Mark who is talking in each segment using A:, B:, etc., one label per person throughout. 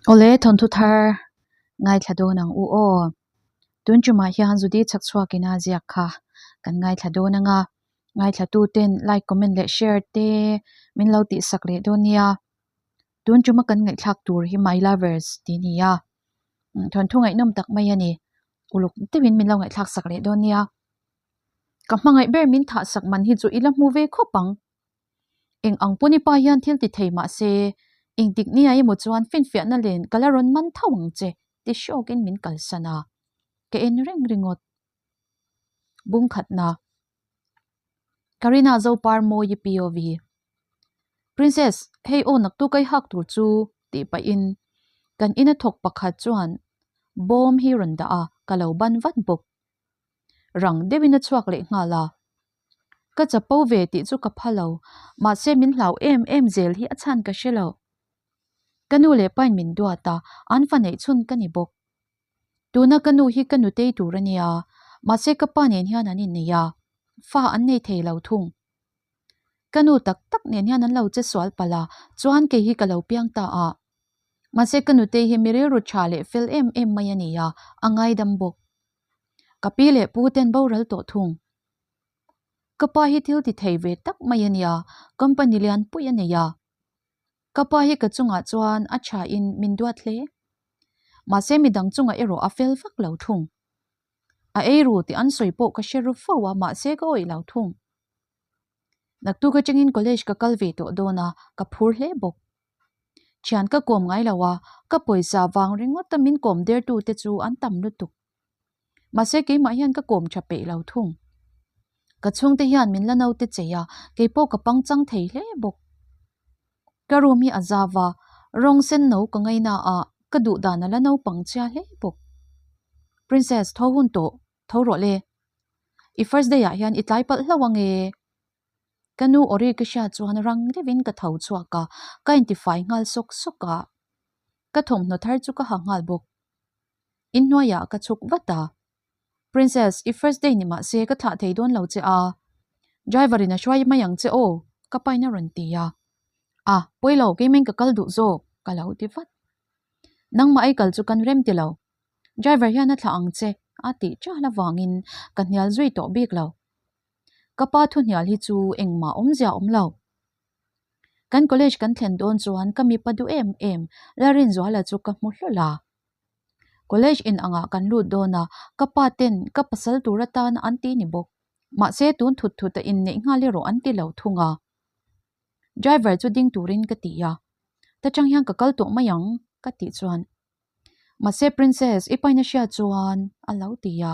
A: Awle thawnthu thar ngaithla dawn ang u aw. Tun tumah hian Judy chhakchhuakin a ziak kha kan ngaithla dawn ang a, ngaithlatu ten like, comment leh share te min lo tihsak leh dawn nia. Tun tuma kan ngaihthlak tur hi My Lovers tih a ni a, thawnthu ngaihnawm tak mai a ni. Uluk deuhin min lo ngaihthlak sak leh dawn nia. Ka hmangaih ber min thah sak man hi chu i la hmu ve khawp ang. Eng ang pawn i pa hian thil ti thei mah se, engtik nia emaw chuan finfiahna len ka la rawn man tho ang che ti hrawkin min kalsan a, ka en reng ringawt. Bungkhatna. Karina Zopar Mawi POV. Princess, hei aw naktu kai hak tur chu tih pahin kan ina thawk pakhat chuan bawm hi rawn dah a, ka lo ban vat bawk. Rang deuhin a chhuak leh nghal a. Ka chapo ve tih chu ka pha lo, mahse min hlau em em zel hi a chhan ka hre lo. Ka nu leh pain min duat a, an fa neih chhun ka ni bawk. Tuna ka nu hi ka nutei tur a nia, mahse ka pa nen hian an innei a, fa an nei thei lo thung. Ka nu tak tak nen hian an lo che sual palh a, chuan kei hi ka lo piang ta a. Mahse ka nutei hi mi rilru tha leh fel em em mai a ni a, a ngaidam bawk. Ka pi leh pu ten boral tawh thung. Ka pa hi thil ti thei ve tak mai a nia, company lian pui a nei a. Ka pa hi ka chungah chuan a tha in min duat hle. Mahse midang chungah erawh a fel vak lo thung. A ei ru tih an sawi pawh ka hre ru fo a, mahse ka awih lo thung. Naktuk atangin college ka kal ve tawh dawn a, ka phur hle bawk. Thian ka kawm ngai lo a, ka pawisa vang ringawt a min kawm der tu te chu an tam lutuk. Mahse keimah hian ka kawm tha peih lo thung. Ka chhungte hian min la naute chei a, keipawh ka pangchang thei hle bawk. Ka room hi a zau a, rawng sen no ka ngaina a, ka duh dan a la naupang chhia hle bawk. Princess, tho hun tawh, tho rawh le. I first day ah hian i tlai palh hlauh ange. Ka nu awri ka hriat chuan rang deuhin ka tho chhuak a, ka intifai nghal sawk sawk a. Ka thawmhnaw thar chu ka ha nghal bawk. Inhnuaiah ka chhuk vat a. Princess, i first day ni mah se ka thlah thei dawn lo che a. Driver in a hruai mai ang che aw, ka pain a rawn ti a. A, pawi lo, keimain ka kal duh zawk, ka lo ti vat. Nangmah ei kal chu kan rem ti lo. Driver hian a thlah ang che, a tih ṭal avangin ka hnial zui tawh bik lo. Ka pa thuhnial hi chu engmah awmzia awm lo. Kan college kan thlen dawn chuan ka mipa duh em em Larinzuala chu ka hmu hlawlh a. College in angah kan lut dawn a, ka pa ten ka pasal tur atan an ti ni bawk. Mahse tun thut thut a inneih nghal erawh an ti lo thung a. Driver chu ding turin ka ti a, ta chang hian ka kal tawh mai ang ka tih chuan Mahse Princess i paina hriat chuan a lo ti a.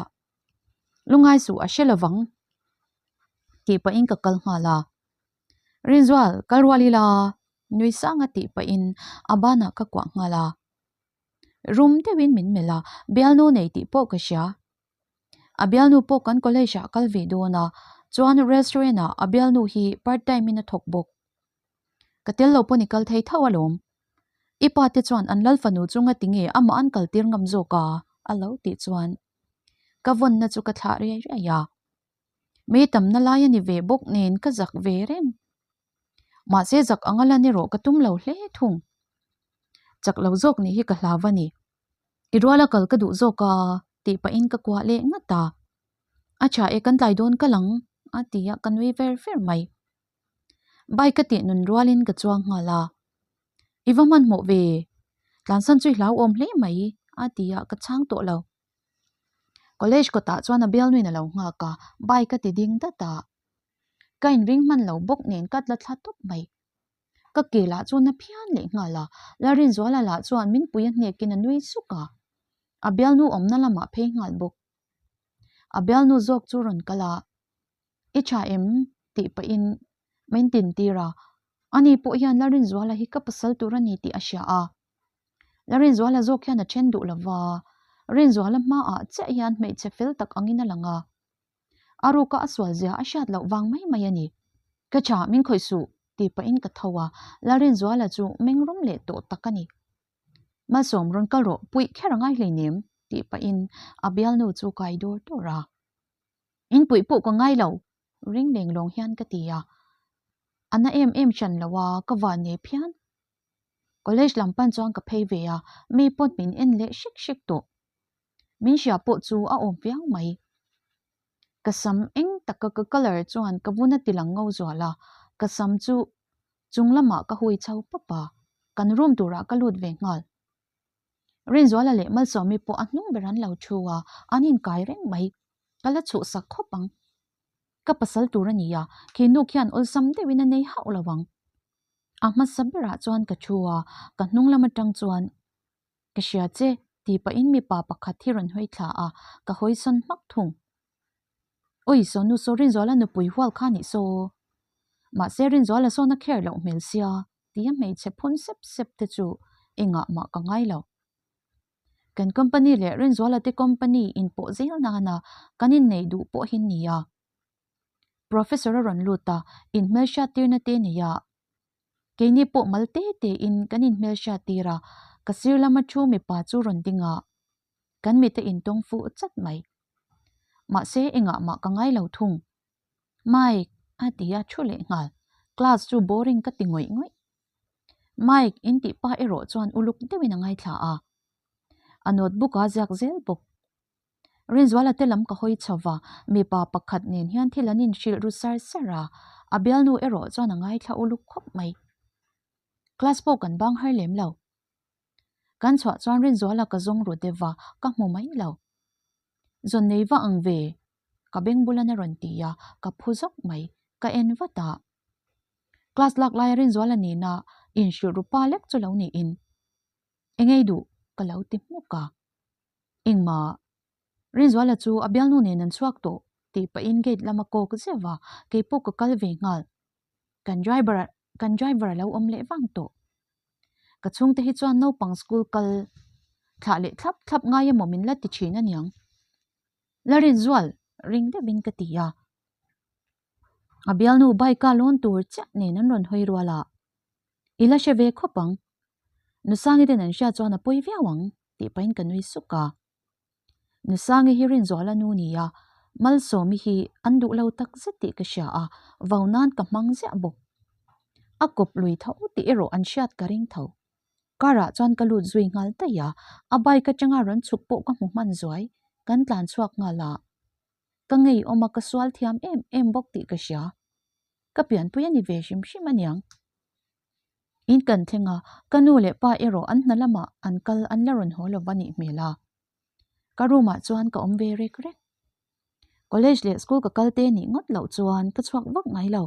A: Lungai suh a hre lovang tih pahin ka kal nghal a. Rinzual, kal rual ila nui sanga tih pahin a banah ka kuah nghal a. Rum deuhin min melh a, bialnu nei tih pawh ka hria. A bialnu pawh kan college ah kal ve dawn a, chuan restaurant ah a bialnu hi part time in a thawk bawk. Ka tel lo pawn i kal thei tho alawm. I pa te chuan an lal fanu chu ngati nge amah an kal tir ngam zawk a? a lo tih chuan ka vawnna chu ka thlah riai riai a. Mi tamna lai a ni ve bawk nen ka zak ve reng. Mahse zak anga lan erawh ka tum lo hle thung. Chak lo zawk nih hi ka hlau a ni. I ruala kal ka duh zawk a tih pahin ka kuah leh ngat a. A tha e kan tlai dawn kal ang a ti a ka nui ver ver mai. Bike ka tih nun rualin ka chuang nghal a. I va hmanhmawh ve, tlansan chu i hlauhawm hle mai a ti a ka chhang tawh lo. College kawtah chuan a bialnuin a lo nghak a, bike a ti ding dat a. Ka inring hman lo bawk nen ka tla thla tawp mai. Ka ke lah chu na phian leh nghal a, Larinzuala lah chuan min pui a hnekin a nui suk a. A bialnu awmna lamah phei nghal bawk. A bialnu zawk chu rawn kal a, I tha em? tih pahin min tintir a, ani pawh hian Larinzuala hi ka pasal tur a ni tih a hria a. Larinzuala zawk hian a then duh lova, Rinzuala hmaah chiah hian hmeichhe fel tak angin a lang a. A ruka a sual zia a hriat loh vang mai mai a ni. Ka tha, min khawih suh, tih pahin ka tho a, Larinzuala chu meng rum leh tawh tak a ni. Malsawm rawn kal rawh, puih kher a ngai hleinem, tih pahin a bialnu chu kai dawr dawr a. In puih pawh ka ngai lo, ring leng lawng hian ka ti a. A na em em hran lo a, ka van nei phian. College lam pan chuan ka phei ve a, mi pawn min en leh hrek hrek tawh. Min hria pawh chu a awm viau mai. Ka sam eng taka ka colour chuan ka vun a ti lang ngo zual a, ka sam chu chung lamah ka hui chho pap a, kan room turah ka lut ve nghal. Rinzuala leh Malsawmi pawh a hnung ber an lo thu a, an inkai reng mai. Ka la chhuhsak khawp ang. Ka pasal tur a ni a, khi nu khian awlsam deuhin a nei hauh lo ang. A hmasa berah chuan ka thu a, ka hnung lam atang chuan Ka hria che tih pahin mipa pakhat hi rawn hawi thla a, ka hawi sawn hmak thung. Awi saw nu saw Rinzuala nupui hual kha nih saw. Mahse Rinzuala sawn a kher loh hmel sia tia hmeichhe phun sep sep te chu engah mah ka ngai lo. Kan company leh Rinzuala te company inpawh zel nana kan inneih duh pawh hi nia. Professor a rawn lut a, inhmelhriat tirna te nei a. Keini pawh mal te te in kan inhmelhriat tir a, ka sir lama thu mipa chu rawn ding a, kan mite intawng fuh chat mai. Mahse engah mah ka ngai lo thung. Mike a ti a thu leh nghal, class chu boring ka ti ngawih ngawih. Mike in tih pa erawh chuan uluk deuhin a ngaithla a, a notebook a ziak zel bawk. Rinzuala te lam ka hawi chho va, mipa pakhat nen hian thil an inhrilh ru sar sar a, a bialnu erawh chuan a ngaithla uluk khawp mai. Class pawh kan bang har lem lo. Kan chhuah chuan Rinzuala ka zawng ru deuh va, ka hmu mai lo. Zawn nei va ang ve, ka beng bulan a rawn ti a, ka phu zawk mai, ka en vat a. Class lak laia Rinzuala nena inhrilh ru pa lek chu lo niin, Engei duh? ka lo ti hmuk a. Engmah. Rinzuala chu a bialnu nen an chhuak tawh tih pahin gate lama kawk zeuh a, keipawh ka kal ve nghal. Kan driver kan driver a lo awm leh vang tawh. Ka chhungte hi chuan naupang school kal thlah leh thlap thlap ngai emaw min la ti thin aniang. La Rinzual, ring deuhin ka ti a. A bialnu bike a lawn tur chiah nen an rawn hawi rual a. I la hre ve khawp ang. Nusangi ten an hriat chuan a pawi viau ang tih pahin ka nui suk a. Nusangi hi Rinzuala nu nia, Malsawmi hi an duh lo tak zet tih ka hria a, vau nan ka hmang ziah bawk. A kawp lui tho tih erawh an hriat ka ring tho. Car ah chuan ka lut zui nghal daih a, a bike atanga rawn chhuk pawh ka hmu hman zuai, kan tlan chhuak nghal a. Ka ngeiawm a ka sual thiam em em bawk tih ka hria. Ka pianpui a ni ve hrim hrim aniang. In kan thleng a, ka nu leh pa erawh an hna lamah an kal an la rawn haw lo va nih hmel a. Ka room ah chuan ka awm ve rek rek. College leh school ka kal te nih ngawt loh chuan ka chhuak vak ngai lo.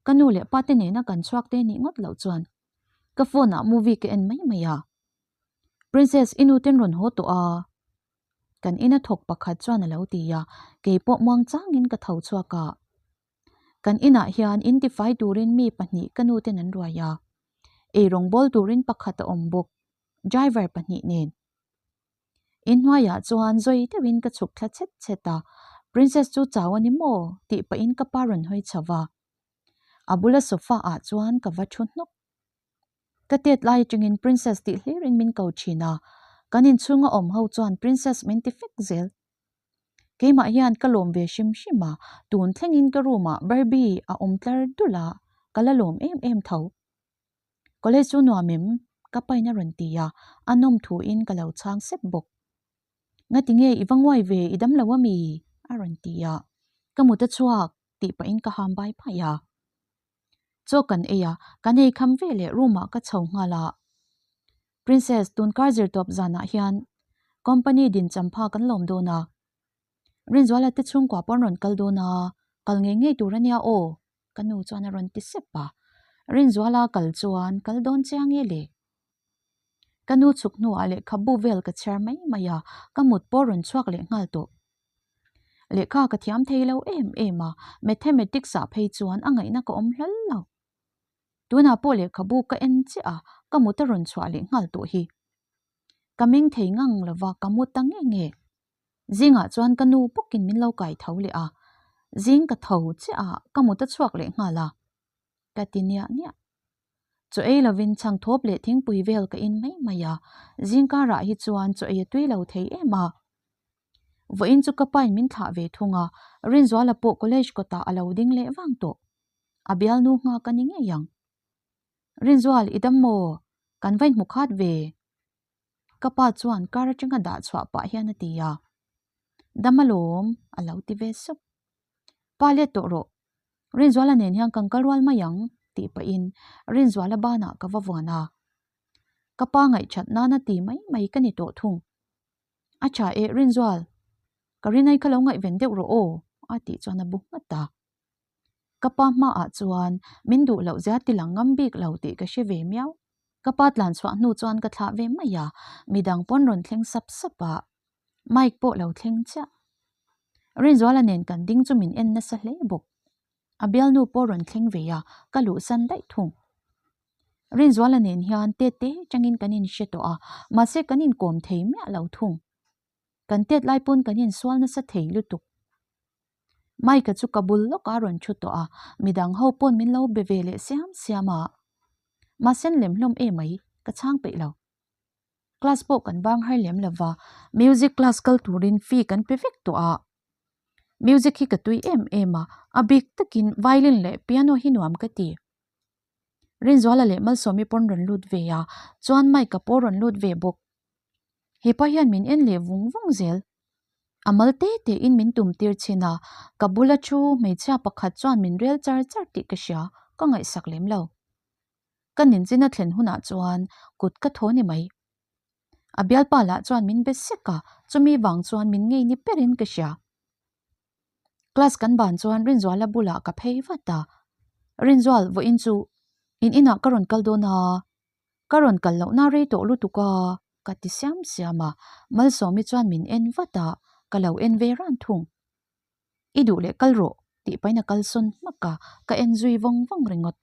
A: Ka nu leh pa te nena kan chhuak te nih ngawt loh chuan ka phone ah movie ka en mai mai a. Princess i nu ten rawn haw tawh a. Kan ina thawk pakhat chuan a lo ti a, keipawh muang changin ka tho chhuak a. Kan inah hian in tifai turin mi pahnih ka nu ten an ruai a, eirawng bawl turin pakhat a awm bawk, driver pahnih nen. Inhnuaiah chuan zawi deuhin ka chhuk thla chhet chhet a, Princess chu chau a ni maw? tih pahin ka pa rawn hawi chho va. A bula sofa ah chuan ka va thu hnawk. Ka tet lai atangin Princess tih hlirin min ko thin a, kan inchhunga awm ho chuan Princess min ti fek zel. Keimah hian ka lawm ve hrim hrim a, tun thlengin ka room ah Barbie a awm tlar dul a, ka la lawm em em tho. College chu nuam em? Ka pain a rawn ti a, a nawm thuin ka lo chhang sep bawk. Ngati nge i va nguai ve, i dam lo ami? a rawn ti a, ka mut a chhuak tih pahin ka ham bai bai a. Chaw kan ei a, kan ei kham ve leh room ah ka chho nghal a. Princess, tun kar zir tawp zanah hian company din champha kan lawm dawn a. Rinzuala te chhungkua pawh an rawn kal dawn a, kal ngei ngei tur ania aw, ka nu chuan a rawn ti sep a. Rinzuala kal chuan kal dawn chiang e le. Ka nu chhuk hnuah lehkhabu vel ka chhiar mai mai a, ka mut pawh rawn chhuak leh nghal tawh. Lehkha ka thiam thei lo em em a, mathematics ah phei chuan a ngaihna ka awm hlal lo. Tunah pawh lehkhabu ka en chiah a, ka mut a rawn chhuah leh nghal tawh hi. Ka meng thei ngang lo va, ka mu ta nge nge. Zingah chuan ka nu bawkin min lo kai tho leh a, zing ka tho chiah a, ka mut a chhuak leh nghal a. Ka ti niah niah. Chaw ei lovin chhang thawp leh thingpui vel ka in mai mai a, zing karah hi chuan chaw ei a tui lo thei em a. Vawiin chu ka pain min thlah ve thung a, Rinzuala pawh college kawtah a lo ding leh vang tawh. A bialnu nghak a ni ngei ang. Rinzual, i dam maw? Kan va inhmu khat ve. Ka pa chuan car atanga dah chhuah pah hian a ti a. Dam alawm, a lo ti ve sup. Pa let tawh rawh. Rinzuala nen hian kan kal rual mai ang, tih pahin Rinzuala banah ka va vuan a. Ka pa ngaihthat nana ti mai mai ka ni tawh thung. A tha e Rinzual, ka rinai kha lo ngaihven deuh rawh aw, a tih chuan a bu nghat a. Ka pa hmaah chuan min duh loh zia ti lang ngam bik lo tih ka hre ve miau. Ka pa tlan chhuah hnu chuan ka thlah ve mai a, midang pawn rawn thleng sap sap a, Mike pawh lo thleng chiah. Rinzuala nen kan ding chu min en nasa hle bawk. A bialnu pawh rawn thleng ve a, ka luhsan daih thung. Rinzuala nen hian tet te changin kan inhre tawh a, mahse kan inkawm thei miah lo thung. Kan tet lai pawn kan insual nasa thei lutuk. Mike-a chu ka bul lawkah a rawn thu tawh a, midang ho pawn min lo be ve leh siam siam a. Mahse an lem hlawm em mai, ka chhang peih lo. Class pawh kan bang har lem lo va, music class kal turin fee kan pe vek tawh a. Music hi ka tui em em a, a bik takin violin leh piano hi nuam ka ti. Rinzuala leh Malsawmi pawn rawn lut ve a, chuan Mike-a pawh rawn lut ve bawk. Hepa hian min en leh vung vung zel. A mal te te in min tum tir chhin a, ka bula thu hmeichhia pakhat chuan min rel char char tih ka hria, ka ngaihsak lem lo. Ka ninchina thlen hunah chuan kut ka thaw ni mai. A bialpa lah chuan min be sek a, chumi vang chuan min ngei ni berin ka hria. Class kan ban chuan Rinzuala bulah ka phei vat a, Rinzual vawiin chu in inah ka rawn kal dawn a, ka rawn kal lohna rei tawh lutuk a, ka ti siam siam a, Malsawmi chuan min en vat a, ka lo en ve ran thung. I duh leh kal rawh tih pahin a kalsawn hmak a, ka en zui vawng vawng ringawt.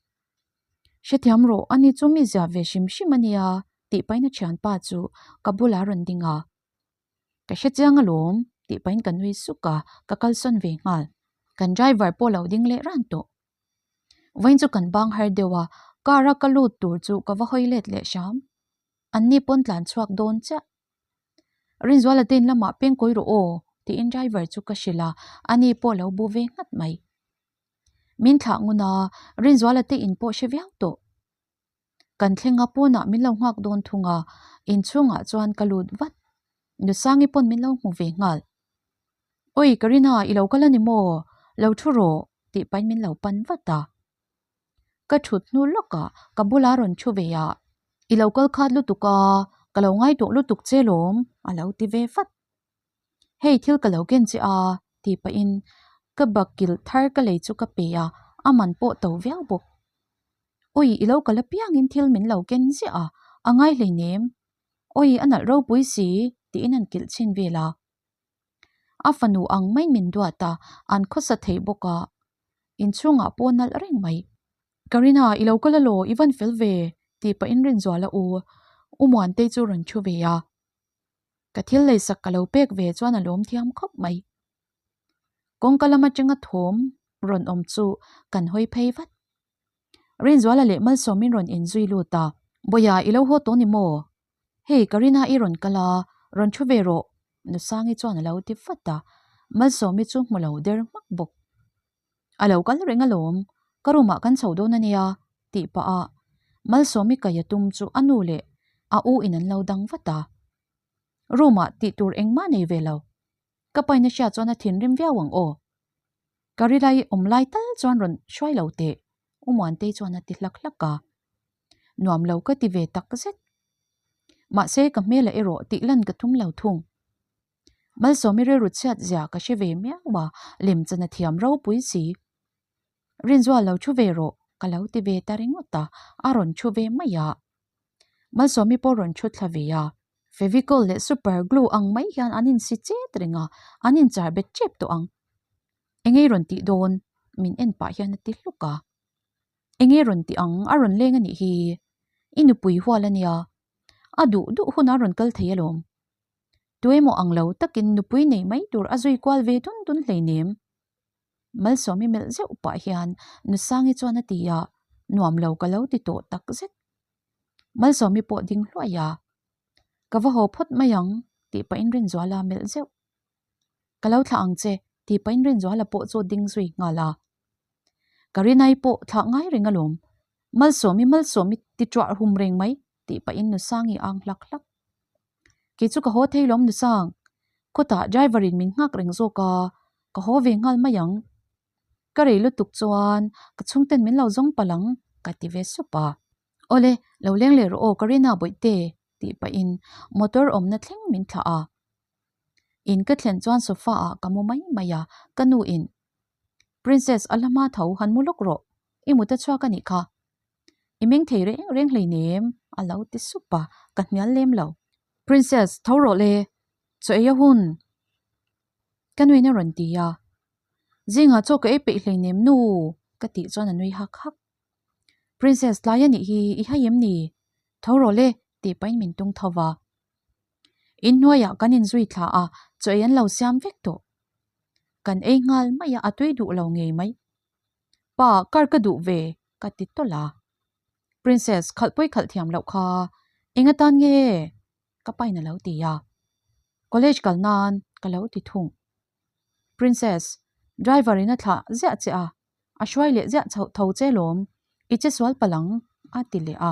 A: Hrethiam rawh, ani chu mi zia ve hrim hrim a nia tih pahin a thianpa chu ka bulah a rawn ding a. Ka hre chiang alawm tih pahin ka nui suk a, ka kalsawn ve nghal. Kan driver pawh lo ding leh ran tawh. Vawiin chu kan bang har deuh a, car a ka lut tur chu ka va hawi let leh hram. Anni pawn tlan chhuak dawn chiah. Rinzuala te in lamah peng kawi rawh aw tiin driver chu ka hrilh a, ani pawh lo bu ve nghat mai. Min thlah ngun a, Rinzuala te in pawh hre viau tawh. Kan thlenga pawnah min lo nghak dawn thung a, inchhungah chuan ka lut vat. Nusangi pawn min lo hmu ve nghal. Oi Karina i lo kal a ni maw? Lo thu rawh tih pahin min lo pan vat a. Ka thut hnu lawkah ka bula rawn thu ve a, I lo kal khat lutuk a, ka lo ngaituah lutuk che lawm a lo ti ve vat. Hei thil ka lo ken che a tih pahin ka bakilh thar ka lei chu ka pe a, a man pawh to viau bawk. Ui i lo kal apiangin thil min lo ken ziah a, a ngai hleinem. Ui a nalh ropui si tiin an kilh chhin vel a. A fanu ang mai min duat a, an khawsa thei bawk a, inchhungah pawh nalh reng mai. Karina, i lo kal alaw, i van fel ve tih pahin Rinzuala u U Muantei chu rawn thu ve a. Ka thil leisak ka lo pek ve chuan a lawm thiam khawp mai. Kawngka lam atanga thawm rawn awm chu kan hawi phei vat. Rinzuala leh Malsawmin rawn inzui lut a, Bawia i lo haw tawh ni maw? Hei Karina i rawn kal a, rawn thu ve rawh Nusangi chuan a lo ti vat a, Malsawmi chu hmu lo der hmak bawk. A lo kal reng alawm, ka room ah kan chho dawn a nia tih pah a Malsawmi kai a tum chu a nu leh a u in an lo dang vat a. Room ah tih tur engmah nei ve lo. Ka pain a hriat chuan a thinrim viau ang aw. Ka rilai awm lai tal chuan rawn hruai lo teh, U Muantei chuan a ti hlak hlak a. Nuam lo ka ti ve tak zet. Mahse ka hmelah erawh tih lan ka tum lo thung. Malsawmi rilru chhiat zia ka hre ve miau a, lemchan a thiam ropui si. Rinzual lo thu ve rawh ka lo ti ve ta ringawt a, a rawn thu ve mai a. Malsawmi pawh rawn thu thla ve a. Fevicol leh super glue ang mai hian an insi chet reng a, an inchar bet tep tawh ang. Engei rawn tih dawn? Min en pah hian a ti hluk a. Engei rawn tih ang? A rawn leng a nih hi. I nupui hual a nia. A duh duh hunah a rawn kal thei alawm. Tuemaw ang lo takin nupui nei mai tur a zui kual ve dun dun hleinem. Malsawmi melh zeuh pah hian Nusangi chuan a ti a, nuam lo ka lo ti tawh tak zet. Malsawmi pawh ding hluai a, Ka va haw phawt mai ang tih pahin Rinzuala melh zeuh. Ka lo thlah ang che tih pahin Rinzuala pawh chu ding zui nghal a. Ka rinai pawh thlah ngai reng alawm. Malsawmi Malsawmi ti ṭuah hum reng mai. Tih pahin Nusangi a ang hlak hlak. Kei chu ka haw thei lawm Nusang, khawtah driver in min nghak reng zawk a, ka haw ve nghal mai ang. Ka rei lutuk chuan ka chhungten min lo zawng palh ang ka ti ve sup a. Awle, lo leng leh rawh aw Karina Bawihte tih pahin motor awmna thleng min thlah a. In ka thlen chuan sofa ah ka mu mai mai a, ka nu in Princess a la hma tho han mu lawk rawh, i mut a chhuak a nih kha. I meng thei reng reng hleinem a lo ti sup a, ka hnial lem lo. Princess, tho rawh le, chaw ei a hun. Ka nuin a rawn ti a, Zingah chaw ka ei peih hleinem nu ka tih chuan a nui hak hak. Princess tlai a nih hi i hai em ni? Tho rawh le tih pahin min tung tho va. Inhnuaiah kan inzui thla a, chaw ei an lo siam vek tawh. Kan ei nghal mai a, a tui duh lo ngei mai. Pa, kar ka duh ve ka ti tawlh a. Princess, khalh pawi khalh thiam loh kha eng atan nge? Ka pain a lo ti a. College kal nan ka lo ti thung. Princess, driver in a thlah ziah che a, a hruai leh ziah chhoh tho che lawm, i che sual palh ang, a ti leh a.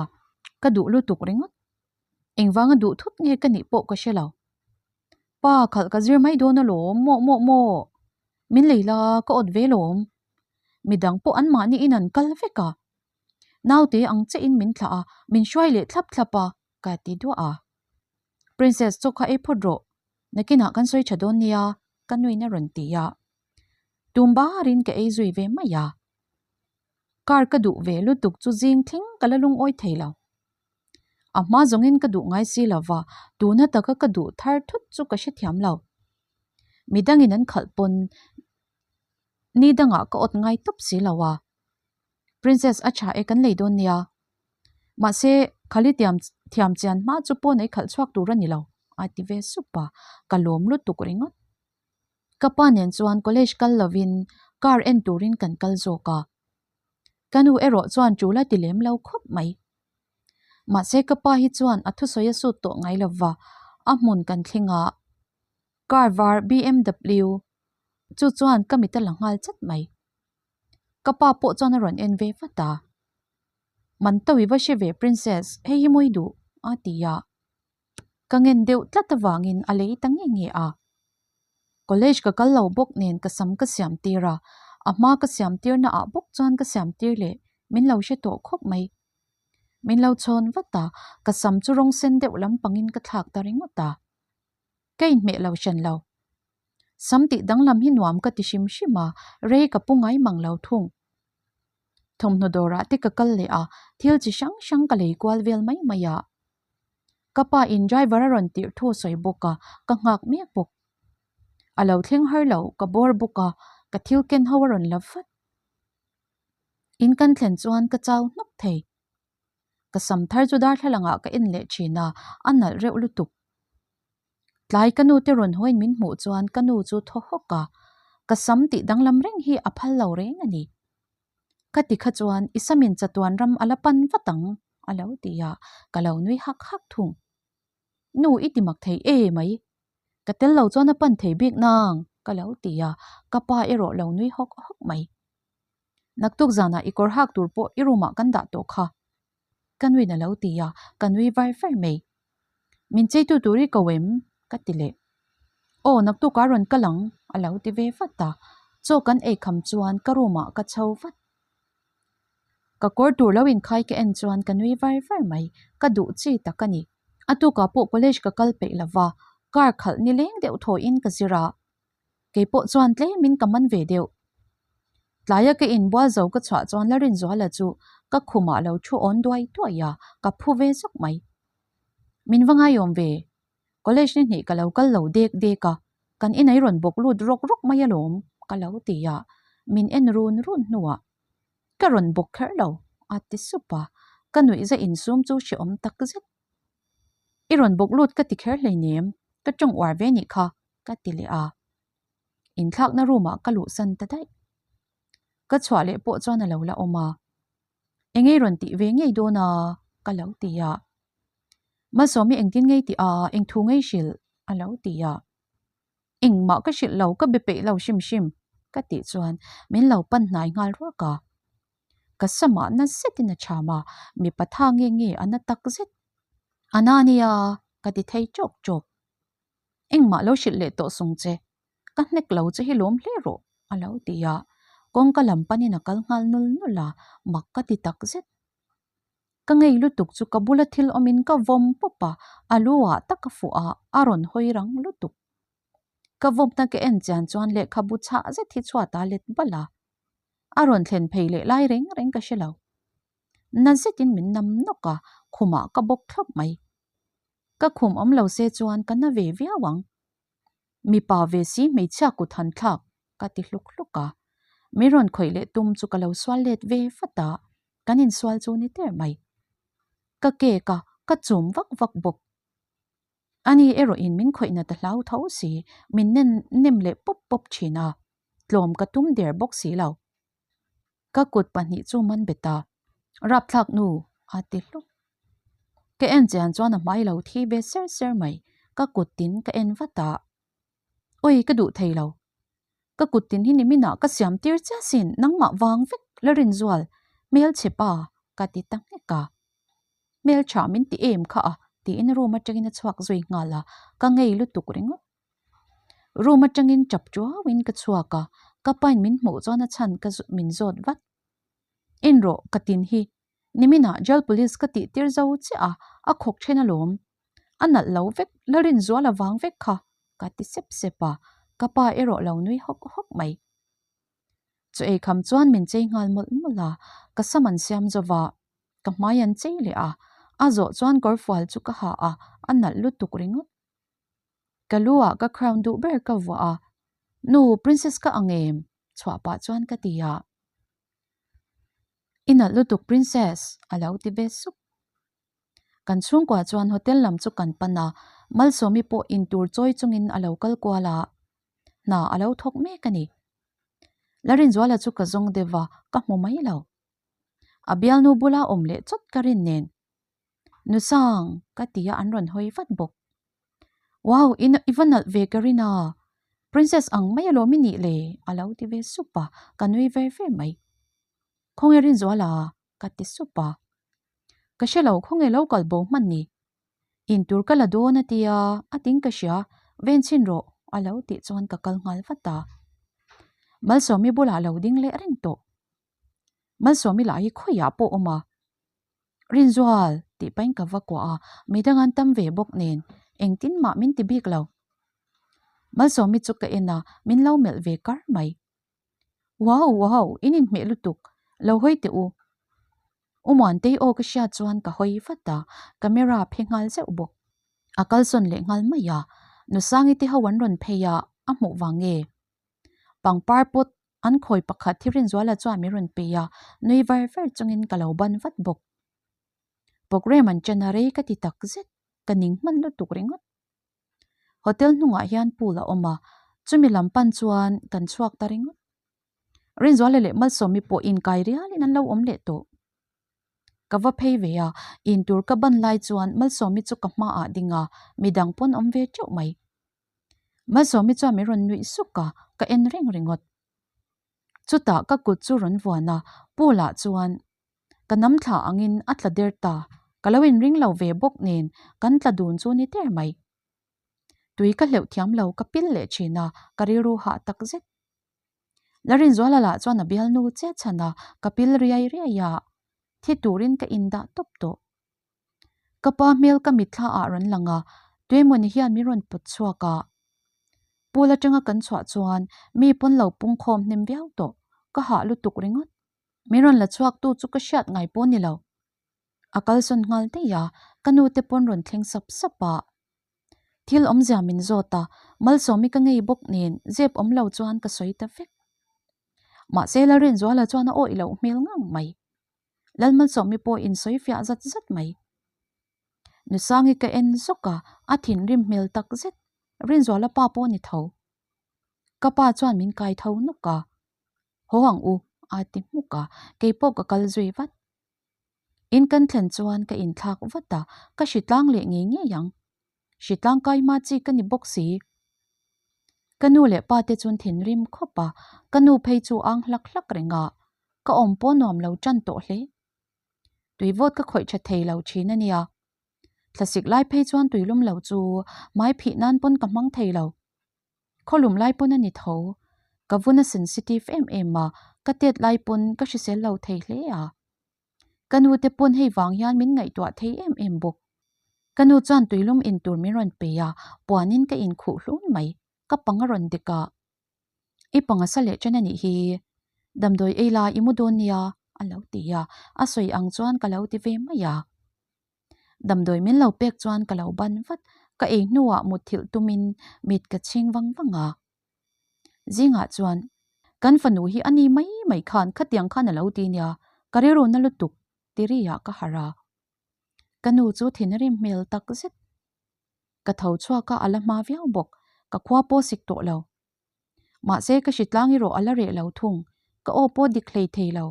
A: Ka duh lutuk ringawt. Engvanga duh thut nge ka nih pawh ka hre lo. Pa, khalh ka zir mai dawn alawm, maw maw maw. Min lei la, ka awt ve lawm. Midang pawh anmahni in an kal vek a. Naute ang che in min thlah a, min hruai leh thlap thlap a, ka ti duah a. Princess chaw kha ei phawt rawh, nakinah kan sawi tha dawn nia, ka nuin a rawn ti a. Tum barin ka ei zui ve mai a. Car ka duh ve lutuk chu zing thleng ka la lungawi thei lo. A hma zawngin ka duh ngai si lo va, tuna taka ka duh thar thut chu ka hrethiam lo. Midangin an khalh pawn ni dangah ka awt ngai tawp si lo a. Princess a tha e kan lei dawn nia. Mahse, Khali tiam thiam chian hma chu pawn ei khalh chhuak tur a ni lo, a ti ve sup a, ka lawm lutuk ringawt. Ka pa nen chuan college kal lovin car en turin kan kal zawk a. Ka nu erawh chuan tul a ti lem lo khawp mai. Mahse ka pa hi chuan a thusawi a sut tawh ngai lova, a hmun kan thleng a, car var BMW chu chuan ka mit a la nghal chat mai. Ka pa pawh chuan a rawn en ve vat a. Man to i va hre ve princess, hei hi mawi duh a ti a. Ka ngen deuh tlat avangin a lei ta nge nge a. College ka kal lo bawk nen ka sam ka siam tir a, a hma ka siam tir na ah bawk chuan ka siam tir leh min lo hre tawh khawp mai. Min lo chhawn vat a, ka sam chu rawng sen deuh lampangin ka thlak ta ringawt a. Ka inhmeh lo hran lo. Sam tih danglam hi nuam ka ti hrim hrim a, rei ka pu ngai mang lo thung. Thawmhnaw dawrah te ka kal leh a, thil chi hrang hrang ka lei kual vel mai mai a. Ka pa in driver a rawn tirh thu a sawi bawk a, ka nghak mek bawk. A lo thleng har lo, ka bawr bawk a, ka thil ken ho a rawn la vat. In kan thlen chuan ka chau hnawk thei. Ka sam thar chu darthlalang ah ka en leh thin a, a nalh reuh lutuk. Tlai ka nu te rawn hawiin min hmuh chuan ka nu chu thaw hawk a, ka sam tih danglam reng hi a phal lo reng a ni. Ka ti kha chuan i samin chatuan ram a la pan vat ang a lo ti a, ka lo nui hak hak thung. Nu i ti mak thei e mai, ka tel lo chuan a pan thei bik nang ka lo ti a, ka pa erawh lo nui hawk hawk mai. Naktuk zanah i kawr hak tur pawh i room ah kan dah tawh kha. Ka nuin a lo ti a, ka nui var var mai. Min cheitu tur i ko em? ka ti leh. Aw, naktuk a rawn kal ang, a lo ti ve vat a. Chaw kan ei kham chuan ka room ah ka chho vat. Ka kawr tur lo inkhai ka en chuan ka nui var var mai, ka duh chi tak a ni. A tukah pawh college ka kal peih lova, car khalh ni leng deuh thawhin ka zir a. Kei pawh chuan tlemin ka man ve deuh. Tlaia ka inbual zo ka chhuah chuan Larinzuala chu ka khumah lo thu awn duai duai a, ka phu ve zawk mai. Min va ngaiawm ve. College ni hnih ka lo kal lo dek dek a, kan inei rawn bawk lut rawk rawk mai alawm ka lo ti a, min en run run hnuah ka rawn bawk kher lo a ti sup a, ka nuihza insum chu hrehawm tak zet. I rawn bawk lut ka ti kher hleinem, ka tawng uar ve nih kha ka ti leh a. Inthlakna room ah ka luhsan ta daih. Ka chhuah leh pawh chuan a lo la awm a. Engei rawn tih ve ngei dawn a? ka lo ti a. Malsawmi engtin ngei tih a, eng thu ngei hrilh? a lo ti a. Engmah ka hrilh lo, ka be peih lo hrim hrim ka tih chuan min lo pan hnai nghal ruak a. Ka samah na zetin a cham a, mipa tha nge nge a na tak zet. A na nia, ka ti thei chawk chawk. Engmah lo hrilh leh tawh sung che, ka hnek lo che hi lawm hle rawh, a lo ti a. Kawngka lam panin a kal nghal nul nul a, mak ka ti tak zet. Ka ngei lutuk chu ka bula thil awmin ka vawm pawp a, a lu ah tak a fuh a, a rawn hawi rang lutuk. Ka vawmna ka en chian chuan lehkhabu chhah zet hi chhuat a let balh a, a rawn thlen phei leh lai reng reng ka hre lo. Na zetin min nam nawk a, khumah ka bawk thlawp mai. Ka khum awm lo se chuan ka na ve viau ang. Mipa ve si hmeichhia kut han thlak ka ti hluk hluk a. Min rawn khawih leh tum chu ka lo sual let ve vat a, kan insual chu ni der mai. Ka kek a, ka chum vak vak bawk. Ani erawhin min khawih nat a hlau tho si, min nen nem leh pawp pawp thin a, tlawm ka tum der bawk si lo. Ka kut pahnih chu man bet a, Rapthlak nu a ti hluk. Ka en chian chuan a hmai lo thi ve ser ser mai, ka kut tin ka en vat a. Ui ka duh thei lo. Ka kut tin hi niminah ka siam tir chiah sin, nangmah vang vek la rinzual, hmelchhe pa ka ti ta nghek a. Hmeltha min ti em kha a tiin room atangin a chhuak zui nghal a, ka ngei lutuk ringawt. Room atangin tap tuauin ka chhuak a, ka pain min hmuh chuan a chhan ka min zawt vat. En rawh ka tin hi, niminah jail police ka tih tir zo chiah a, a khawk then alawm. A nalh lo vek, la rinzual avang vek kha ka ti sep sep a, ka pa erawh lo nui hawk hawk mai. Chu eikham chuan min chei nghal mawlh mawlh a, ka sam an siam zo va, ka hmai an chei leh a, a zawh chuan kawrfual chu ka ha a, a nalh lutuk ringawt. Ka lu ah ka crown duh ber ka vuah a, Nu, princess ka ang em? chhuah pah chuan ka ti a. I nalh lutuk princess, a lo ti ve sup. Kan chhungkua chuan hotel lam chu kan pan a, Malsawmi pawh intur chawi chungin a lo kal kual a, hna a lo thawk mek a ni. Larinzuala chu ka zawng deuh va, ka hmu mai lo. A bialnu bula awm leh chawt ka rin nen. Nusang! ka ti a an rawn hawi vat bawk. Wow! I i va nalh ve ka rin a, Princess ang mai alawm i nih le? a lo ti ve sup a, ka nui ver ver mai. Khawnge Rinzuala? ka ti sup a. Ka hre lo khawnge lo kal bo hman ni? Intur ka la dawn a tia, a ting ka hria, ven chhin rawh a lo tih chuan ka kal nghal vat a. Malsawmi bulah lo ding leh reng tawh. Malsawmi lah hi khawiah pawh awm a. Rinzual tih pahin ka va kuah a, midang an tam ve bawk nen engtin mah min ti bik lo. Malsawmi chu ka en a, min lo melh ve kar mai. Wow wow, in inhmeh lutuk, lo hawi teh u. U Muantei aw ka hriat chuan ka hawi vat a, camera phe nghal zeuh bawk. A kalsawn leh nghal mai a, Nusangi te ho an rawn phei a, a hmuh vang nge? Pangpar pawt an khawi pakhat hi Rinzuala chuan min rawn pe a, nui var var chungin ka lo ban vat bawk. Programme an chen a rei ka ti tak zet, ka ning hman lutuk ringawt. Hotel hnungah hian pool a awm a, chumi lam pan chuan kan chhuak ta ringawt. Rinzuala leh Malsawmi pawh inkai rialin an lo awm leh tawh. Ka va phei ve a, intur ka ban lai chuan Malsawmi chu ka hmaah ding a, midang pawn awm ve teuh mai. Malsawmi chuan min rawn nuih suk a, ka en reng ringawt. Chutah ka kut chu rawn vuan a, pool ah chuan ka nam thla angin a tla der ta, ka lo inring lo ve bawk nen kan tla dun chu ni der mai. Tui ka hleuh thiam lo ka pil leh thin a, ka rilru hah tak zet. Larinzuala lah chuan a bialnu chiah chhan a, ka pil riai riai a, thi turin ka indah tawp tawh. Ka pa hmel ka mitthla ah rawn lang a, tuemawni hian min rawn pawt chhuak a. Pool atanga kan chhuah chuan mi pawn lo pung khawm hnem viau tawh, ka hah lutuk ringawt. Min rawn la chhuak tu chu ka hriat ngai pawh ni lo. A kalsawn nghal daih a, ka nu te pawn rawn thleng sap sap a. Thil awmzia min zawt a, Malsawmi ka ngei bawk nen zep awm lo chuan ka sawi ta vek. Mahse Lalrinzuala chuan a awih loh hmel ngang mai. Lalmalsawmi pawh insawi fiah zat zat mai. Nusangi ka en zawk a, a thinrim hmel tak zet. Rinzuala pa pawh a ni tho. Ka pa chuan min kai tho nawk a, Haw ang u, a ti hmuk a, kei pawh ka kal zui vat. In kan thlen chuan ka inthlak vat a, ka hritlang leh ngei ngei ang. Hritlang kai hma chi ka ni bawk si. Ka nu leh pa te chuan thinrim khawp a, ka nu phei chu ang hlak hlak reng a, ka awm pawh nuam lo tan tawh hle. Tui vawt ka khawih tha thei lo thin a nia. Thlasik lai phei chuan tuilum lo chu hmai phih nan pawn ka hmang thei lo. Khawlum lai pawn a ni tho. Ka vun a sensitive em em a, ka tet lai pawn ka hrisel lo thei hle a. Ka nu te pawn hei vang hian min ngaihtuah thei em em bawk. Ka nu chuan tuilum in tur min rawn pe a, puanin ka inkhuh hlun mai. Ka pang a rawn dek a. I panga sa leh ṭan a nih hi. Damdawi ei la i mu dawn nia, a lo ti a, a sawi ang chuan ka lo ti ve mai a. Damdawi min lo pek chuan ka lo ban vat, ka ei hnuah mutthilh tumin mit ka chhing vang vang a. Zingah chuan, Kan fanu hi a ni mai mai khan khatiang khan a lo ti nia, ka rilru na lutuk, ti riah ka harh a. Ka nu chu thin a rim hmel tak zet. Ka tho chhuak a, a la hma viau bawk. Ka khua pawh sik tawh lo. Mahse, ka hritlang erawh a la reh lo thung. Ka aw pawh dik hlei thei lo.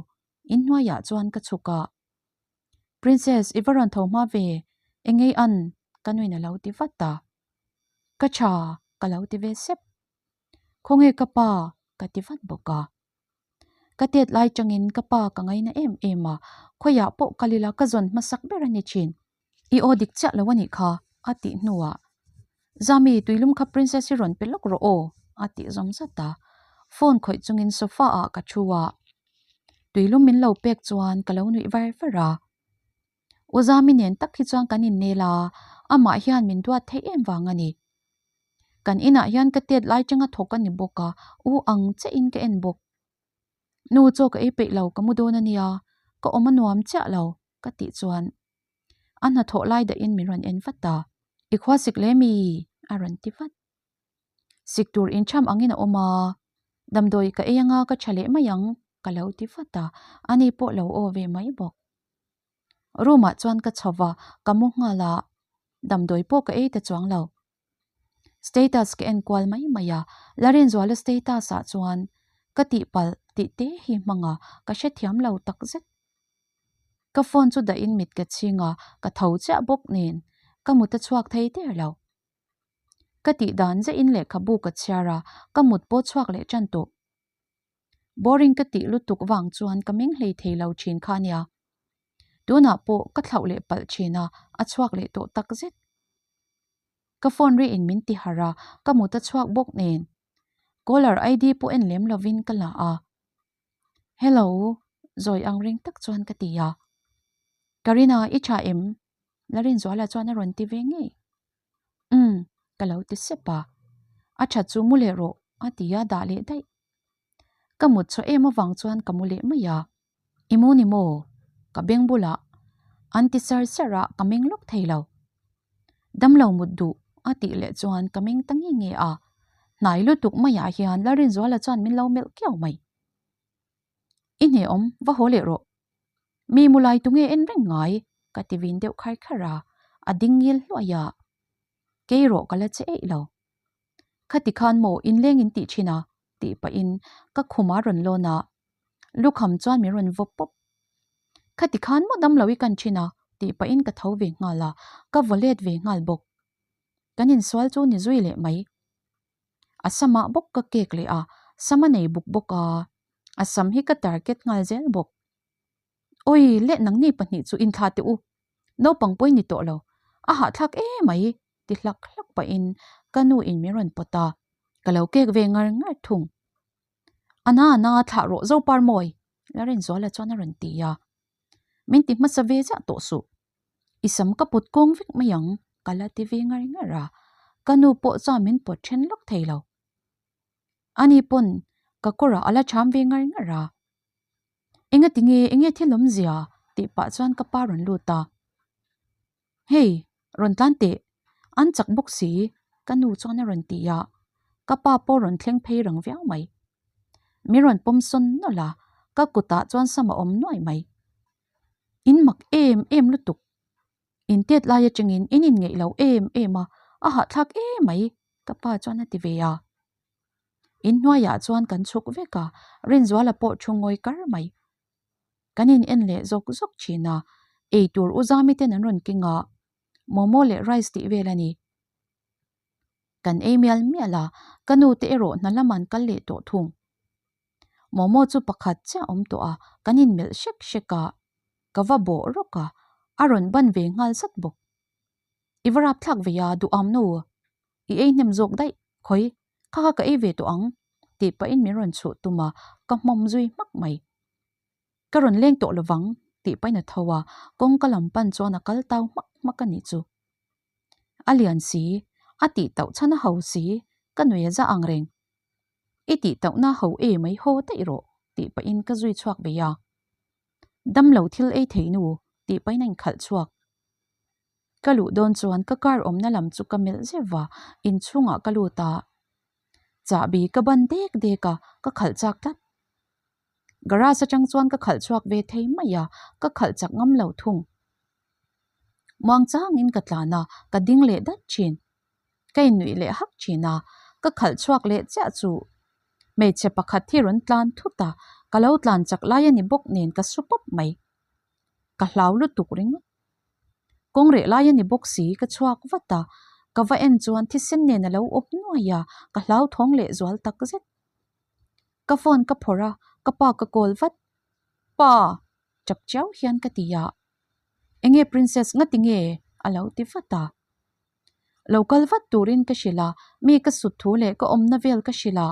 A: Inhnuaiah chuan ka chhuk a. Princess, i va rawn tho hma ve? Engei an? Ka nuin a lo ti vat a. Ka tha, ka lo ti ve sep. Khawnge ka pa? Ka ti vat bawk a. Ka tet lai changin ka pa ka ngaina em em a, khawiah pawh kal ila ka zawn hmasak ber a ni thin. I aw dik chiah lo a nih kha, a tih hnuah, Zami, tuilum kha Princess hi rawn pe lawk rawh aw, a tih zawm zat a. Phone khawih chungin sofa ah ka thu a, tuilum min lo pek chuan ka lo nuih var var a. U Zami nen tak hi chuan kan innel a, amah hian min duat theih em vang a ni. Kan inah hian ka tet lai changa thawk a ni bawk a, u ang chiahin ka en bawk. Nu chaw ka ei peih lo, ka mu dawn a nia, ka awm a nuam chiah lo, ka tih chuan a hnathawh lai dahin min rawn en vat a. I khua sik le mi? a rawn ti vat. Sik tur incham angin a awm a, damdawi ka ei anga ka tha leh mai ang, ka lo ti vat a, ani pawh lo aw ve mai bawk. Room ah chuan ka chho va, ka mu nghal a, damdawi pawh ka ei ta chuang lo. Status ka en kual mai mai a, Larinzuala status ah chuan ka tihpalh tih te hi hmang a, ka hrethiam lo tak zet. Ka phone chu dahin mit ka chhing a, ka tho chiah bawk nen ka mut a chhuak thei der lo. Ka tih dan zehin lehkhabu ka chhiar a, ka mut pawh chhuak leh tan tawh. Boring ka tih lutuk vang chuan ka meng hlei thei lo thin kha nia. Tunah pawh ka thlauh leh palh thin a, a chhuak leh tawh tak zet. Ka phone ri in min ti harh a, ka mut a chhuak bawk nen. Caller ID pawh en lem lovin ka la a. Hello, zawi ang reng tak chuan ka ti a. Karina, i tha em? Larinzuala chuan a rawn ti ve ngei. Umm, ka lo ti sep a. A tha chu mu leh rawh, a ti a dah leh daih. Ka mut chhuah em avang chuan ka mu leh mai a. I mu ni maw? Ka beng bulah an ti sar sar a, ka meng lawk thei lo. Damlo mut duh, a tih leh chuan ka meng ta nge nge a. Hnai lutuk maiah hian Lalrinzuala chuan min lo melh kiau mai. I hneawm, va haw leh rawh. Mi mu lai tunge en reng ngai? ka ti vin deuh khar khar a, a ding ngil hluai a. Kei rawh ka la che eih lo. Khati khan maw inleng in tih thin a? tih pahin ka khum a rawn lawn a, lukham chuan min rawn vaw pawp. Khati khan maw damlo i kan thin a? tih pahin ka tho ve nghal a, ka vaw let ve nghal bawk. Kan insual chu ni zui leh mai. A samah bawk ka kek leh a, sam a nei buk bawk a, a sam hi ka target nghal zel bawk. Awi, leh nangni pahnih chu inthlah teh u, naupang pawh i ni tawh lo, a hahthlak emai ti hlak hlak pahin ka nu in min rawn pawt a, ka lo kek ve ngar ngar thung. A na a na thlah rawh Zopar mawi, Larinzuala chuan a rawn ti a, min ti hmasa ve ziah tawh suh. I sam ka put kawng vek mai ang, ka la ti ve ngar ngar a, ka nu pawh chuan min pawt then lawk thei lo. Ani pawn ka kawrah a la cham ve ngar ngar a. Enga tinge, enge thil awmzia? tih pah chuan ka pa rawn lut a. Hei, rawn tlan teh, an chak bawk si, ka nu chuan a rawn ti a, ka pa pawh rawn thleng phei rang viau mai. Min rawn pawm sawn nawlh a, ka kutah chuan sam a awm nuai mai. In mak em em lutuk. In tet lai atangin in inngeih lo em em a, a hahthlak em mai, ka pa chuan a ti ve a. In hnuaiah chuan kan chhuk vek a, Rinzuala pawh thu ngawi kar mai. Kan in en leh zawk zawk thin a, ei tur u Zami ten an rawn keng a, momo leh rice tih vel a ni. Kan ei mial mial a, ka nu te erawh hna lam an kal leh tawh thung. Momo chu pakhat chiah awm tawh a, kan inmelh hrek hrek a, ka va bawh rawk a, a rawn ban ve nghal zat bawk. I va rapthlak ve a, duham nu. I ei hnem zawk daih, khawi, kha kha ka ei ve tawh ang, tih pahin min rawn chhuh tum a, ka hmawm zui hmak mai. Ka rawn leng tawh lovang, tih pahin a tho a, kawngka lam pan chuan a kal tau hmak hmak a nih chu. A lian si, a tih tauh chhan a ho si, ka nui a za ang reng. I tih tauhna ho e mai haw daih rawh, tih pahin ka zui chhuak ve a. Damlo thil ei thei nu, tih pahin a inkhalh chhuak. Ka luh dawn chuan ka car awmna lam chu ka melh zeuh va, inchhungah ka lut a. Chahbi ka ban dek dek a, ka khalh chak tlat. Garage atang chuan ka khalh chhuak ve thei mai a, ka khalh chak ngam lo thung. Muang changin ka tlan a, ka ding leh dat thin. Ka innuih leh hak thin a, ka khalh chhuak leh chiah chu hmeichhe pakhat hi rawn tlan thut a, ka lo tlan chak lai a ni bawk nen ka su pawp mai. Ka hlau lutuk ringawt. Kawng reh lai a ni bawk si, ka chhuak vat a, ka va en chuan thisen nen a lo awp nuai a, ka hlauthawng leh zual tak zet. Ka phone ka phawrh a, ka pa ka call vat. Pa! Chap chiau hian ka ti a. Enge princess ngati nge? A lo ti vat a. Lo kal vat turin ka hrilh a, mi ka sut thu leh ka awmna vel ka hrilh a.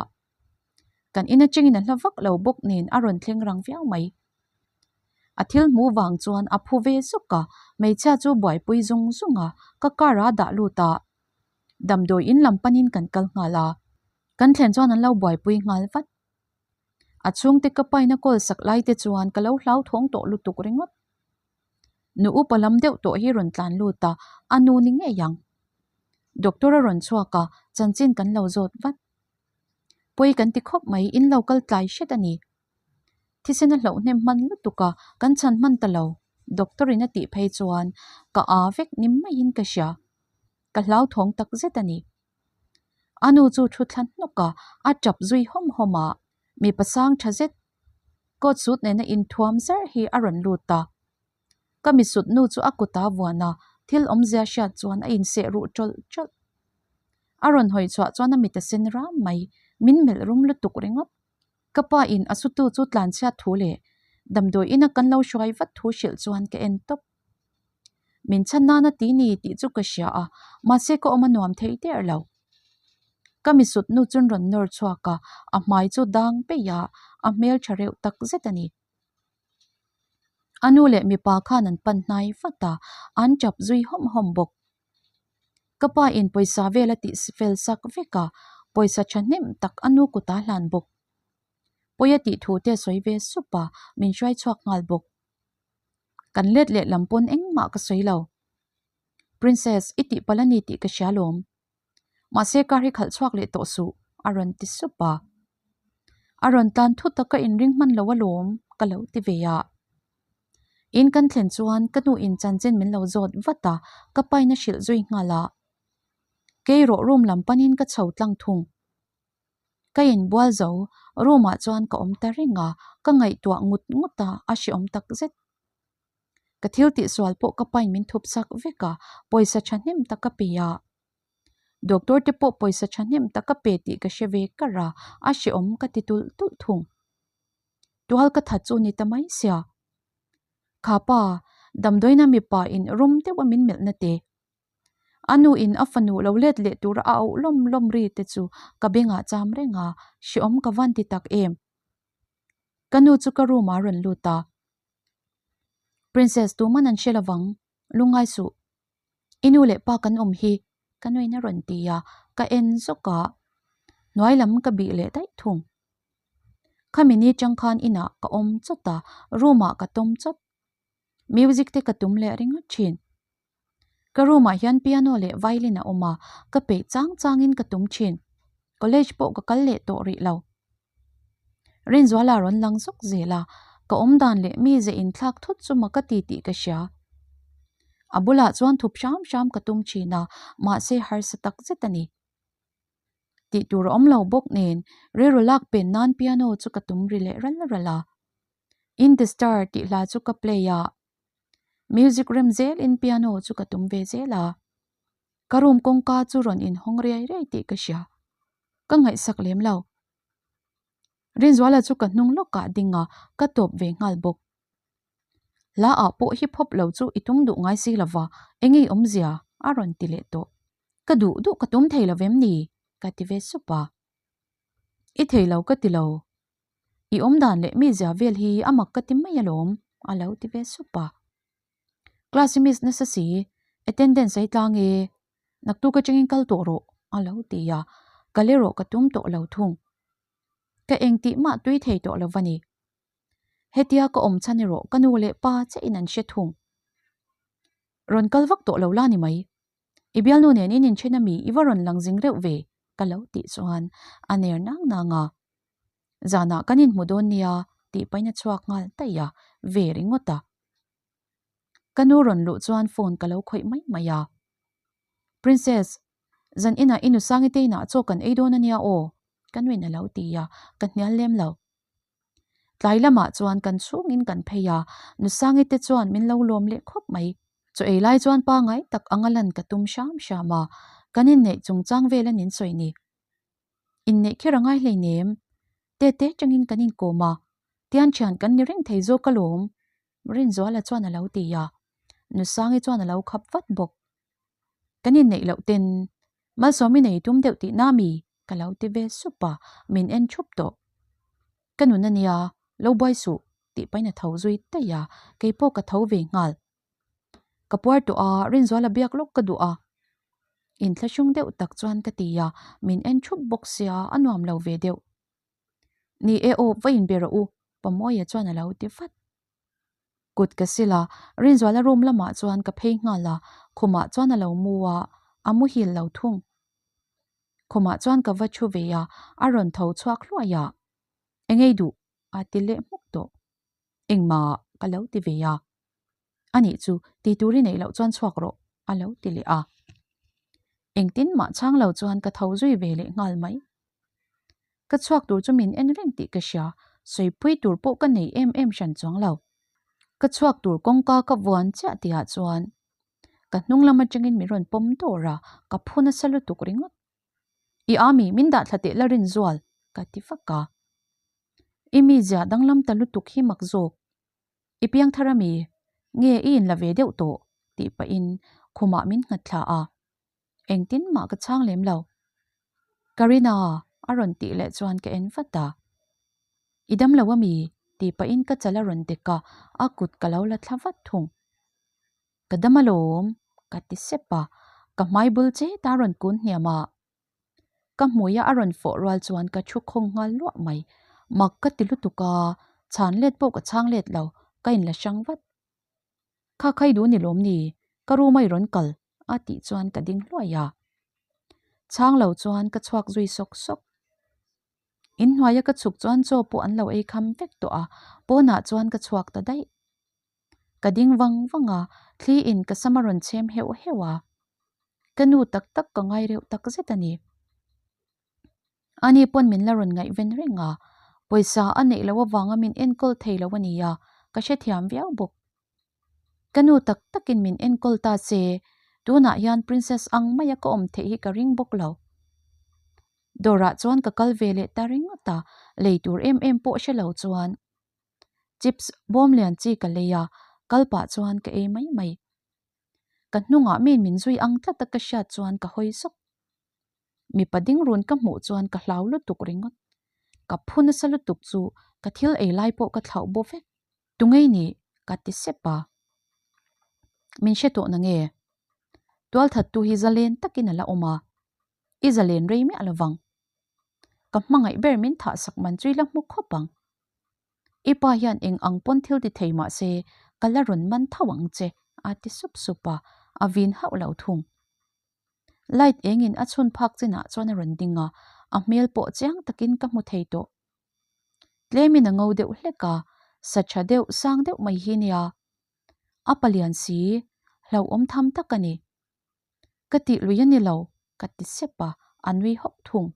A: Kan in atangin a hla vak lo bawk nen a rawn thleng rang viau mai. A thil hmuh vang chuan a phu ve zuk a, hmeichhia chu buaipui zung zung a, ka car a dah lut a. Damdawi in lam panin kan kal nghal a. Kan thlen chuan an lo buaipui nghal vat. A chhungte ka paina kawl sak lai te chuan ka lo hlauthawng tawh lutuk ringawt. Nu upa lam deuh tawh hi rawn tlan lut a, a nu ni ngei ang. Doctor a rawn chhuak a, chanchin kan lo zawt vat. Pawi kan ti khawp mai, in lo kal tlai hret a ni. Thisen a hlauh hnem hman lutuk a, kan chhan hman ta lo, doctor in a tih phei chuan ka aa vek ni maiin ka hria. Ka hlauthawng tak zet a ni. A nu chu thu thla hnawk a, a tap zui hawm hawm a. Mipa sang tha zet coat suit nena inthuam zarh hi a rawn lut a. Ka misut nu chu a kut a vuan a, thil awmzia hriat chuan a inseh ruh tawlh tawlh. A rawn hawi chhuah chuan a mit a sen ram mai, min melh rum lutuk ringawt. Ka pa in a sutu chu tlanchhiat thu leh damdawi ina kan lo hruai vat thu hrilh chuan ka en tawp. Min chhan nana ti ni tih chu ka hria a, mahse ka awm a nuam thei der lo. Ka misut nu chun rawn nawr chhuak a, a hmai chu dang peih a, a hmel tha reuh tak zet a ni. A nu leh mipa khan an pan hnai vat a, an tap zui hawm hawm bawk. Ka pa in pawisa vel a tih fel sak vek a, pawisa thahnem tak a nu kut a hlan bawk. Pawi a tih thu te a sawi ve sup a, min hruai chhuak nghal bawk. Kan let leh lam pawn engmah ka sawi lo. Princess, i tih palh a ni tih ka hria lawm. Mahse car hi khalh chhuak leh tawh suh, a rawn ti sup a. A rawn tlan thut a ka inring hman lo alawm, ka lo ti ve a. In kan thlen chuan ka nu in chanchin min lo zawt vat a, ka pain a hrilh zui nghal a. Kei rawh room lam panin ka chho tlang thung. Ka inbual zo, room ah chuan ka awm ta reng a, ka ngaihtuah ngut ngut a, a hreawm tak zet. Ka thil tihsual pawh ka pain min thup sak vek a, pawisa thahnem tak ka pe a. Doctor te pawh pawisa thahnem tak ka pe tih ka hre ve kar a, a hreawm ka ti tulh tulh thung. Tual ka that chu ni ta mai sia. Kha pa, damdawiina mipa in rum deuh a min melh na te. A nu in a fanu lo let leh tura a auh lawm lawm ri te chu ka bengah cham reng a, hreawm ka van ti tak em. Ka nu chu ka room ah a rawn lut a. Princess tuman an hre lovang, lungngai suh. I nu leh pa kan awm hi, ka nuin a rawn ti a, ka en zawk a, hnuai lam ka bih leh daih thung. Khami ni chang khan inah ka awm chawt a, room ah ka tawm chawt. Music te ka tum leh ringawt thin. Ka room ah hian piano leh violin a awm a, ka peih chang changin ka tum thin. College pawh ka kal leh tawh rih lo. Rinzuala rawn lang zawk zel a, ka awm dan leh mi ze inthlak thut chu mak a ti tih ka hria. A bulah chuan thup hram hram ka tum thin a, mahse harsa tak zet a ni. Tih tur a awm lo bawk nen rilru lak pen nan piano chu ka tum ri leh ral ral a. In the star tih hla chu ka play a, music rem zelin piano chu ka tum ve zel a. Ka room kawngka chu rawn inhawng riai riai tih ka hria. Ka ngaihsak lem lo. Rinzuala chu ka hnung lawkah ding a, ka tawp ve nghal bawk. Hla ah pawh hip hop lo chu i tum duh ngai si lova, eng nge awmzia? A rawn ti leh tawh. Ka duh duh ka tum thei lo vem ni? Ka ti ve sup a. I thei lo ka ti lo. I awm dan leh mi zia vel hi a mak ka ti mai alawm, a lo ti ve sup a. Class i miss nasa si, attendance ei tlang e, naktuk atangin kal tawh rawh, a lo ti a. Kal erawh ka tum tawh lo thung. Ka engtih mah tui thei tawh lo va ni. Hetia ka awm chhan erawh ka nu leh pa chiahin an hre thung. Rawn kal vak tawh lo la ni mai. I bialnu nen in inthen ami i va rawn lang zing reuh ve ka lo tih chuan a ner nang nang a. Zanah kan inhmu dawn nia tih pahin a chhuak nghal daih a, ve ringawt a. Ka nu rawn luh chuan phone ka lo khawih mai mai a. Princess, zan inah i nusangi te inah chaw kan ei dawn ania aw ka nuin a lo ti a, ka hnial lem lo. Tlai lamah chuan kan chhungin kan phei a, Nusangi te chuan min lo lawm leh khawp mai. Chaw ei lai chuan pangai tak anga lan ka tum hram hram a, kan inneih chungchang vel an insawi ni. Inneih kher a ngai hleinem, tete tangin kan inkawm a, tian thian kan ni reng thei zawk alawm, Rinzuala chuan a lo ti a, Nusangi chuan a lo khap vat bawk. Kan inneih loh ten Malsawmi nei tum deuh tihna mi? ka lo ti ve sup a, min en thup tawh. Ka nun a nia, lo buai suh tih pahin a tho zui daih a, keipawh ka tho ve nghal. Ka puar tawh a, Rinzuala biak lawk ka duh a. Inthlahrung deuh tak chuan ka ti a, min en thup bawk sia, a nuam lo ve deuh. Ni e aw, va inbe rawh u, Pamawia chuan a lo ti vat. Kut ka sil a, Rinzuala room lamah chuan ka phei nghal a, khumah chuan a lo mu a, a muhil lo thung. Khumah chuan ka va thu ve a, a rawn tho chhuak hluai a, Engei duh? a ti leh hmuk tawh. Engmah ka lo ti ve a. Anih chu, ti tur i neih loh chuan chhuak rawh, a lo ti leh a. Engtin mah chhang lo chuan ka tho zui ve leh nghal mai. Ka chhuak tur chu min en reng tih ka hria, sawipui tur pawh ka nei em em hran chuang lo. Ka chhuak tur kawngka ka vuan chiah tihah chuan ka hnung lam atangin min rawn pawm dawr a, ka phu nasa lutuk ringawt. I ami, min dah thla teh la rinzual, ka ti vak a. I mizia danglam ta lutuk hi mak zawk. I piang thar ami? Nge i inla ve deuh tawh? tih pahin khumah min nghat thla a. Engtin mah ka chhang lem lo. Karina a rawn tih leh chuan ka en vat a. I dam lo ami? tih pahin ka chal a rawn dek a, a kut ka lo la thla vat thung. Ka dam alawm, ka ti sep a, ka hmai bul chet a rawn kun hniam a. Ka hmuia a rawn fawh rual chuan ka thu khawng nghal luah mai. Mak ka ti lutuk a, chhan let pawh ka chhang let lo, ka inla hrang vat. Kha khai duh ni lawm ni, ka room a i rawn kal a tih chuan ka ding hluai a. Chhang lo chuan ka chhuak zui sawk sawk. Inhnuaia ka chhuk chuan chaw pawh an lo ei kham vek tawh a, pawnah chuan ka chhuak ta daih. Ka ding vang vang a, thli in ka sam a rawn chhem heuh heuh a. Ka nu tak tak ka ngai reuh tak zet a ni. Ani pawn min la rawn ngaihven reng a, pawisa a neih loh avanga min enkawl thei lo a ni a, ka hrethiam viau bawk. Ka nu tak takin min enkawl ta se, tunah hian princess ang maia ka awm theih hi ka ring bawk lo. Dawrah chuan ka kal ve leh ta ringawt a, lei tur em em pawh hre lo chuan chips bawm lian chi ka lei a, kal pah chuan ka ei mai mai. Ka hnungah mi min zui ang tlat a ka hriat chuan ka hawi zawk. Mipa ding run ka hmuh chuan ka hlau lutuk ringawt. Ka phu nasa lutuk chu ka thil ei lai pawh ka thlauh baw vek. Tungei nih? ka ti sep a. Min hre tawh nange? Tualthattu hi zalen takin a la awm a, i zalen rei miah lovang. Ka hmangaih ber min thahsak man chu i la hmu khawp ang. I pa hian eng ang pawn thil ti thei mah se ka la rawn man tho ang che, a ti sup sup a, a vin hauh lo thung. Light engin a chhun phak chinah chuan a rawn ding a, a hmel pawh chiang takin ka hmu thei tawh. Tlemin a ngo deuh hlek a, sa tha deuh sang deuh mai hi nia. A palian si, hlauhawm tham tak a ni. Ka tih lui a ni lo, ka ti sep a, a nui hawk thung.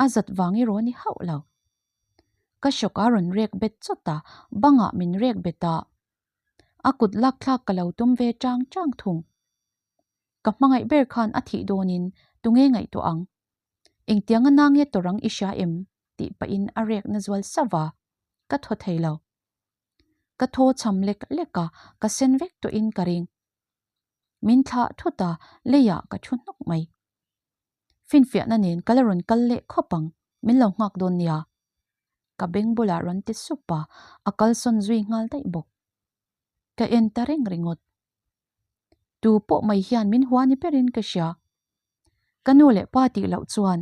A: A zat vang erawh a ni hauh lo. Ka hrawk a rawn rek bet chawt a, bangah min rek bet a. A kut lak thlak ka lo tum ve chang chang thung. Ka hmangaih ber khan a thih dawnin tunge ngaihtuah ang? Engtianga na nge tawrang i hria em? tih pahin a rekna zual sauh a, ka thaw thei lo. Ka thaw cham lek lek a, ka sen vek tawhin ka ring. Min thlah thut a, leiah ka thu hnawk mai. Finfiahna nen ka la rawn kal leh khawp ang, min lo nghak dawn nia. Ka beng bulah rawn ti sup a, a kalsawn zui nghal daih bawk. Ka en ta reng ringawt. Tu pawh mai hian min hua ni berin ka hria. Ka nu leh pa tih loh chuan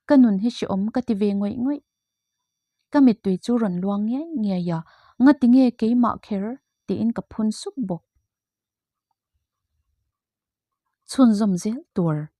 A: ka nun hi hrehawm ka ti ve ngawih ngawih. Ka mittui chu rawn luang ngiai ngiai a, ngati nge keimah kher tiin ka phun sup bawk. Chhunzawm zel tur.